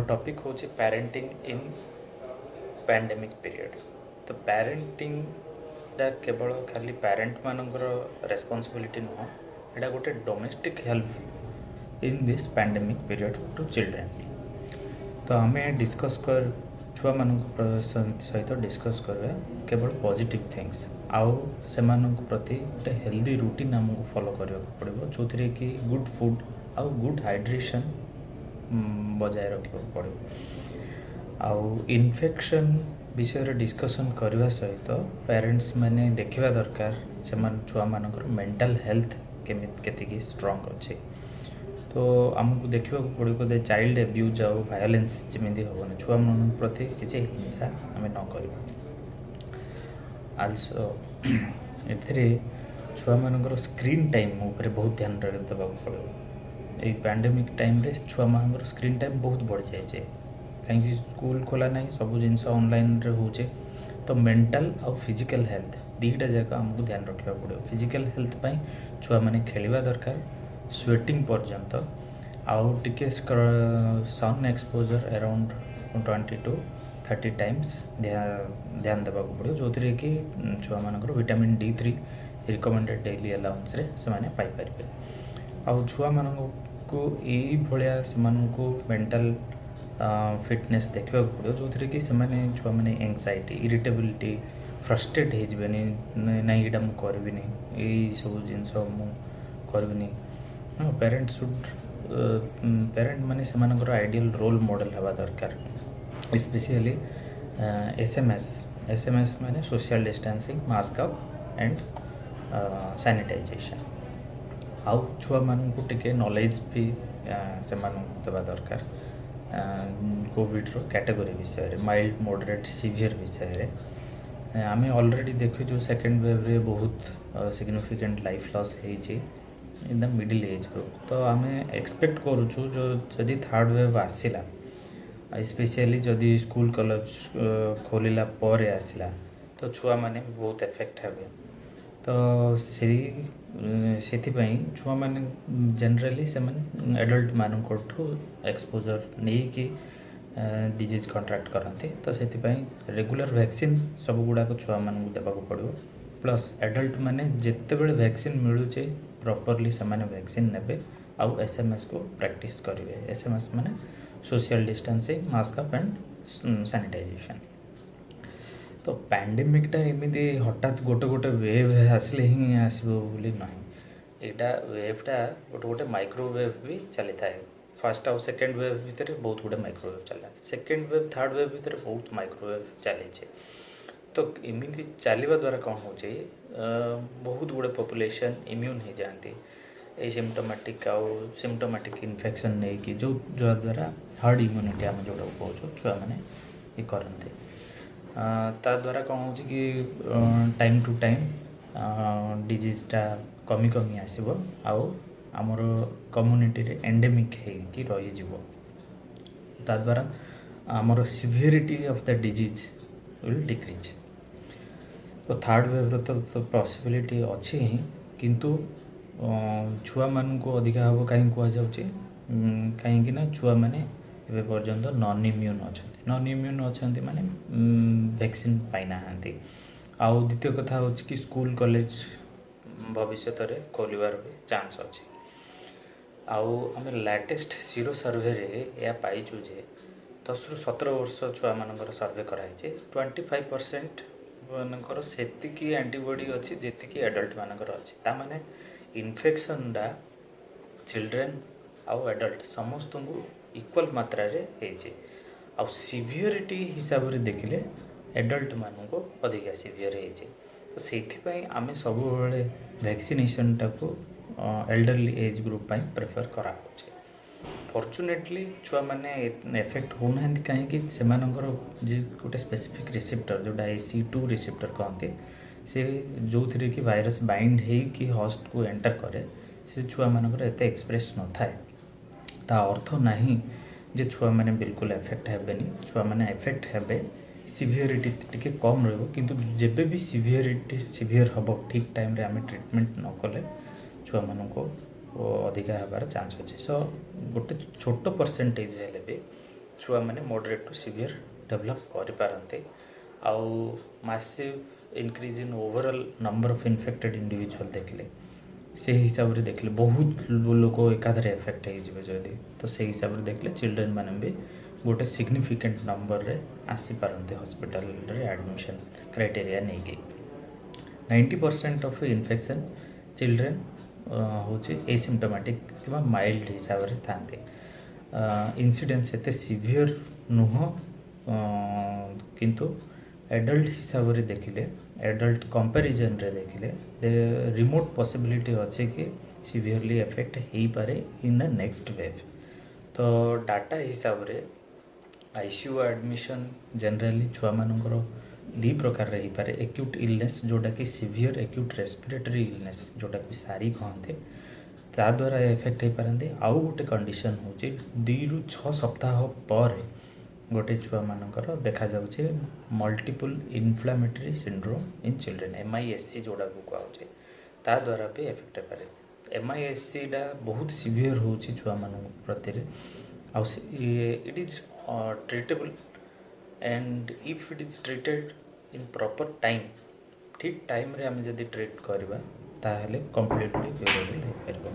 Topic ହେଉଛି parenting in pandemic period. ତ ପ୍ୟାରେଣ୍ଟିଂଟା କେବଳ ଖାଲି ପ୍ୟାରେଣ୍ଟମାନଙ୍କର ରେସ୍ପନ୍ସିବିଲିଟି ନୁହଁ, ଏଇଟା ଗୋଟେ domestic help in this pandemic period to children। ତ ଆମେ ଡିସ୍କସ୍ କର ଛୁଆମାନଙ୍କ ସହିତ ଡିସ୍କସ୍ କରିବା କେବଳ ପଜିଟିଭ୍ ଥିଙ୍ଗସ୍ ଆଉ ସେମାନଙ୍କ ପ୍ରତି ଗୋଟେ ହେଲ୍ଦି ରୁଟିନ୍ ଆମକୁ ଫଲୋ କରିବାକୁ ପଡ଼ିବ, ଯେଉଁଥିରେ କି ଗୁଡ଼୍ ଫୁଡ଼୍ ଆଉ ଗୁଡ଼୍ ହାଇଡ୍ରେସନ୍ ବଜାୟ ରଖିବାକୁ ପଡ଼ିବ। ଆଉ ଇନଫେକ୍ସନ୍ ବିଷୟରେ ଡିସ୍କସନ୍ କରିବା ସହିତ ପ୍ୟାରେଣ୍ଟସ୍ ମାନେ ଦେଖିବା ଦରକାର ସେମାନେ ଛୁଆମାନଙ୍କର ମେଣ୍ଟାଲ୍ ହେଲ୍ଥ କେମିତି, କେତିକି ଷ୍ଟ୍ରଙ୍ଗ ଅଛି। ତ ଆମକୁ ଦେଖିବାକୁ ପଡ଼ିବ ଯେ ଚାଇଲ୍ଡ ଆବ୍ୟୁଜ୍ ଆଉ ଭାୟୋଲେନ୍ସ ଯେମିତି ହେବନି, ଛୁଆମାନଙ୍କ ପ୍ରତି କିଛି ହିଂସା ଆମେ ନ କରିବା। ଆଲସୋ ଏଥିରେ ଛୁଆମାନଙ୍କର ସ୍କ୍ରିନ୍ ଟାଇମ୍ ଉପରେ ବହୁତ ଧ୍ୟାନ ଦେବାକୁ ପଡ଼ିବ। ଏଇ ପ୍ୟାଣ୍ଡେମିକ୍ ଟାଇମ୍ରେ ଛୁଆମାନଙ୍କର ସ୍କ୍ରିନ୍ ଟାଇମ୍ ବହୁତ ବଢ଼ିଯାଇଛି, କାହିଁକି ସ୍କୁଲ ଖୋଲା ନାହିଁ, ସବୁ ଜିନିଷ ଅନଲାଇନ୍ରେ ହେଉଛି। ତ ମେଣ୍ଟାଲ୍ ଆଉ ଫିଜିକାଲ୍ ହେଲ୍ଥ ଦୁଇଟା ଯାକ ଆମକୁ ଧ୍ୟାନ ରଖିବାକୁ ପଡ଼ିବ। ଫିଜିକାଲ୍ ହେଲ୍ଥ ପାଇଁ ଛୁଆମାନେ ଖେଳିବା ଦରକାର ସ୍ୱେଟିଂ ପର୍ଯ୍ୟନ୍ତ ଆଉ ଟିକେ sun exposure around 20 to 30 times ଧ୍ୟାନ ଦେବାକୁ ପଡ଼ିବ, ଯେଉଁଥିରେ କି ଛୁଆମାନଙ୍କର vitamin D3 recommended daily ଆଲାଉନ୍ସରେ ସେମାନେ ପାଇପାରିବେ। ଆଉ ଛୁଆମାନଙ୍କୁ ଏଇଭଳିଆ ସେମାନଙ୍କୁ ମେଣ୍ଟାଲ୍ ଫିଟନେସ୍ ଦେଖିବାକୁ ପଡ଼ିବ, ଯେଉଁଥିରେ କି ସେମାନେ ଛୁଆମାନେ ଏଙ୍ଗଜାଇଟି, ଇରିଟେବିଲିଟି, ଫ୍ରଷ୍ଟ୍ରେଟ୍ ହେଇଯିବେନି, ନାଇଁ ଏଇଟା ମୁଁ କରିବିନି, ଏଇ ସବୁ ଜିନିଷ ମୁଁ କରିବିନି। ହଁ, ପ୍ୟାରେଣ୍ଟ should parent ମାନେ ସେମାନଙ୍କର ଆଇଡ଼ିଆଲ୍ ରୋଲ୍ ମଡ଼େଲ୍ ହେବା ଦରକାର। ସ୍ପେସିଆଲି SMS, SMS ମାନେ social distancing, mask up and sanitization। ଆଉ ଛୁଆମାନଙ୍କୁ ଟିକେ ନଲେଜ୍ ବି ସେମାନଙ୍କୁ ଦେବା ଦରକାର କୋଭିଡ଼ର କ୍ୟାଟେଗୋରୀ ବିଷୟରେ, ମାଇଲ୍ଡ, ମୋଡରେଟ୍, ସିଭିୟର୍ ବିଷୟରେ। ଆମେ ଅଲରେଡ଼ି ଦେଖିଛୁ ସେକେଣ୍ଡ ୱେଭ୍ରେ ବହୁତ ସିଗ୍ନିଫିକାଣ୍ଟ ଲାଇଫ୍ ଲସ୍ ହେଇଛି in the middle age group। ତ ଆମେ ଏକ୍ସପେକ୍ଟ କରୁଛୁ ଯେଉଁ ଯଦି ଥାର୍ଡ଼ ୱେଭ୍ ଆସିଲା, ସ୍ପେସିଆଲି ଯଦି ସ୍କୁଲ କଲେଜ ଖୋଲିଲା ପରେ ଆସିଲା, ତ ଛୁଆମାନେ ବହୁତ ଏଫେକ୍ଟ ହେବେ। ତ ସେଥିପାଇଁ ଛୁଆମାନେ ଜେନେରାଲି ସେମାନେ ଆଡ଼ଲ୍ଟମାନଙ୍କଠୁ ଏକ୍ସପୋଜର୍ ନେଇକି ଡିଜିଜ୍ କଣ୍ଟ୍ରାକ୍ଟ କରନ୍ତି। ତ ସେଥିପାଇଁ ରେଗୁଲାର ଭ୍ୟାକ୍ସିନ୍ ସବୁଗୁଡ଼ାକ ଛୁଆମାନଙ୍କୁ ଦେବାକୁ ପଡ଼ିବ। ପ୍ଲସ୍ ଆଡ଼ଲ୍ଟ ମାନେ ଯେତେବେଳେ ଭ୍ୟାକ୍ସିନ୍ ମିଳୁଛି, ପ୍ରପରଲି ସେମାନେ ଭ୍ୟାକ୍ସିନ୍ ନେବେ ଆଉ ଏସ୍ଏମ୍ଏସ୍କୁ ପ୍ରାକ୍ଟିସ୍ କରିବେ। ଏସ୍ଏମ୍ଏସ୍ ମାନେ social distancing, mask up and sanitization। ତ ପ୍ୟାଣ୍ଡେମିକ୍ଟା ଏମିତି ହଠାତ୍ ଗୋଟେ ଗୋଟେ ୱେଭ୍ ଆସିଲେ ହିଁ ଆସିବ ବୋଲି ନାହିଁ। ଏଇଟା ୱେଭ୍ଟା ଗୋଟେ ଗୋଟେ ମାଇକ୍ରୋୱେଭ୍ ବି ଚାଲିଥାଏ। ଫାର୍ଷ୍ଟ ଆଉ ସେକେଣ୍ଡ ୱେଭ୍ ଭିତରେ ବହୁତ ଗୁଡ଼ିଏ ମାଇକ୍ରୋୱେଭ୍ ଚାଲିଲା। ସେକେଣ୍ଡ ୱେଭ୍, ଥାର୍ଡ଼ ୱେଭ୍ ଭିତରେ ବହୁତ ମାଇକ୍ରୋୱେଭ୍ ଚାଲିଛି। ତ ଏମିତି ଚାଲିବା ଦ୍ୱାରା କ'ଣ ହେଉଛି, ବହୁତ ଗୁଡ଼ିଏ ପପୁଲେସନ୍ ଇମ୍ୟୁନ୍ ହେଇଯାଆନ୍ତି ଏସିମ୍ପଟୋମାଟିକ୍ ଆଉ ସିମ୍ପଟୋମାଟିକ୍ ଇନଫେକ୍ସନ୍ ନେଇକି, ଯେଉଁ ଯାହାଦ୍ୱାରା ହାର୍ଡ଼ ଇମ୍ୟୁନିଟି ଆମେ ଯେଉଁଟାକୁ କହୁଛୁ, ଛୁଆମାନେ ଇଏ କରନ୍ତି। ତା ଦ୍ୱାରା କ'ଣ ହେଉଛି କି ଟାଇମ୍ ଟୁ ଟାଇମ୍ ଡିଜିଜ୍ଟା କମି କମି ଆସିବ ଆଉ ଆମର କମ୍ୟୁନିଟିରେ ଏଣ୍ଡେମିକ୍ ହେଇକି ରହିଯିବ। ତା ଦ୍ୱାରା ଆମର severity of the disease will decrease। ତ ଥାର୍ଡ଼ ୱେଭ୍ର ତ ପସିବିଲିଟି ଅଛି ହିଁ, କିନ୍ତୁ ଛୁଆମାନଙ୍କୁ ଅଧିକା ହେବ କାହିଁକି କୁହାଯାଉଛି? କାହିଁକି ନା ଛୁଆମାନେ ଏବେ ପର୍ଯ୍ୟନ୍ତ ନନ୍ ଇମ୍ୟୁନ୍ ଅଛନ୍ତି। ନନ୍ ଇମ୍ୟୁନ୍ ଅଛନ୍ତି ମାନେ ଭ୍ୟାକ୍ସିନ୍ ପାଇନାହାନ୍ତି। ଆଉ ଦ୍ୱିତୀୟ କଥା ହେଉଛି କି ସ୍କୁଲ କଲେଜ ଭବିଷ୍ୟତରେ ଖୋଲିବାର ବି ଚାନ୍ସ ଅଛି। ଆଉ ଆମେ ଲାଟେଷ୍ଟ ସିରୋ ସର୍ଭେରେ ଏହା ପାଇଛୁ ଯେ 10ରୁ 17 ବର୍ଷ ଛୁଆମାନଙ୍କର ସର୍ଭେ କରାହେଇଛି, 25% ମାନଙ୍କର ସେତିକି ଆଣ୍ଟିବଡ଼ି ଅଛି ଯେତିକି ଆଡ଼ଲ୍ଟମାନଙ୍କର ଅଛି। ତା ମାନେ ଇନଫେକ୍ସନ୍ଟା ଚିଲଡ୍ରେନ୍ ଆଉ ଆଡ଼ଲ୍ଟ ସମସ୍ତଙ୍କୁ ଇକ୍ୱାଲ୍ ମାତ୍ରାରେ ହେଇଛି। ଆଉ ସିଭିଅରିଟି ହିସାବରେ ଦେଖିଲେ ଆଡ଼ଲ୍ଟମାନଙ୍କୁ ଅଧିକା ସିଭିଅର୍ ହେଇଛି। ତ ସେଇଥିପାଇଁ ଆମେ ସବୁବେଳେ ଭ୍ୟାକ୍ସିନେସନ୍ଟାକୁ ଏଲ୍ଡରଲି ଏଜ୍ ଗ୍ରୁପ୍ ପାଇଁ ପ୍ରିଫର୍ କରାହେଉଛି। ଫର୍ଚୁନେଟଲି ଛୁଆମାନେ ଏଫେକ୍ଟ ହେଉନାହାନ୍ତି, କାହିଁକି ସେମାନଙ୍କର ଯେ ଗୋଟେ ସ୍ପେସିଫିକ୍ ରିସିପ୍ଟର, ଯେଉଁଟା ACE2 receptor କହନ୍ତି, ସେ ଯେଉଁଥିରେ କି ଭାଇରସ୍ ବାଇଣ୍ଡ ହେଇକି ହଷ୍ଟକୁ ଏଣ୍ଟର କରେ, ସେ ଛୁଆମାନଙ୍କର ଏତେ ଏକ୍ସପ୍ରେସ୍ ନଥାଏ। ତା ଅର୍ଥ ନାହିଁ ଯେ ଛୁଆମାନେ ବିଲକୁଲ ଏଫେକ୍ଟ ହେବେନି। ଛୁଆମାନେ ଏଫେକ୍ଟ ହେବେ, ସିଭିଅରିଟି ଟିକେ କମ୍ ରହିବ। କିନ୍ତୁ ଯେବେ ବି ସିଭିଅରିଟି ସିଭିଅର୍ ହେବ, ଠିକ୍ ଟାଇମ୍ରେ ଆମେ ଟ୍ରିଟମେଣ୍ଟ ନ କଲେ ଛୁଆମାନଙ୍କୁ ଅଧିକା ହେବାର ଚାନ୍ସ ଅଛି। ସୋ ଗୋଟେ ଛୋଟ ପରସେଣ୍ଟେଜ୍ ହେଲେ ବି ଛୁଆମାନେ ମଡରେଟ୍ ଟୁ ସିଭିୟର୍ ଡେଭଲପ୍ କରିପାରନ୍ତି। ଆଉ massive increase in overall number of infected individual ଦେଖିଲେ, ସେଇ ହିସାବରେ ଦେଖିଲେ, ବହୁତ ଲୋକ ଏକାଥରେ ଏଫେକ୍ଟ ହେଇଯିବେ ଯଦି, ତ ସେଇ ହିସାବରେ ଦେଖିଲେ ଚିଲଡ୍ରେନ୍ ମାନେ ବି ଗୋଟେ ସିଗ୍ନିଫିକାଣ୍ଟ ନମ୍ବରରେ ଆସିପାରନ୍ତି ହସ୍ପିଟାଲରେ ଆଡ଼ମିସନ୍ କ୍ରାଇଟେରିଆ ନେଇକି। 90% ଅଫ୍ ଇନଫେକ୍ସନ୍ ଚିଲଡ୍ରେନ୍ ହେଉଛି ଏସିମ୍ପଟୋମାଟିକ୍ କିମ୍ବା ମାଇଲ୍ଡ ହିସାବରେ ଥାନ୍ତି। ଇନସିଡେନ୍ସ ଏତେ ସିଭିୟର୍ ନୁହଁ, କିନ୍ତୁ ଆଡଲ୍ଟ ହିସାବରେ ଦେଖିଲେ, ଆଡଲ୍ଟ କମ୍ପାରିଜନରେ ଦେଖିଲେ ରିମୋଟ୍ ପସିବିଲିଟି ଅଛି କି ସିଭିୟରଲି ଏଫେକ୍ଟ ହେଇପାରେ ଇନ୍ the next wave. ତ ଡାଟା ହିସାବରେ ଆଇସିୟୁ ଆଡ଼ମିସନ୍ ଜେନେରାଲି ଛୁଆମାନଙ୍କର ଦୁଇ ପ୍ରକାରର ହେଇପାରେ। ଏକ୍ୟୁଟ୍ ଇଲନେସ୍, ଯେଉଁଟାକି ସିଭିୟର୍ ଏକ୍ୟୁଟ୍ ରେସ୍ପିରେଟୋରୀ ଇଲନେସ୍, ଯେଉଁଟାକୁ ସାରି କହନ୍ତି, ତା ଦ୍ୱାରା ଏଫେକ୍ଟ ହେଇପାରନ୍ତି। ଆଉ ଗୋଟେ କଣ୍ଡିସନ୍ ହେଉଛି 2ରୁ 6 ସପ୍ତାହ ପରେ ଗୋଟେ ଛୁଆମାନଙ୍କର ଦେଖାଯାଉଛି multiple inflammatory syndrome in children, MISC ଯେଉଁଟାକୁ କୁହାହେଉଛି, ତା ଦ୍ୱାରା ବି ଏଫେକ୍ଟ ହେଇପାରେ। ଏମ୍ଆଇଏସ୍ସିଟା ବହୁତ ସିଭିୟର୍ ହେଉଛି ଛୁଆମାନଙ୍କ ପ୍ରତିରେ ଆଉ it is treatable and if it is treated in proper time, ଠିକ୍ ଟାଇମ୍ରେ ଆମେ ଯଦି ଟ୍ରିଟ୍ କରିବା, ତାହେଲେ କମ୍ପ୍ଲିଟଲି କ୍ୟୁରେବଲ୍ ହେଇପାରିବ।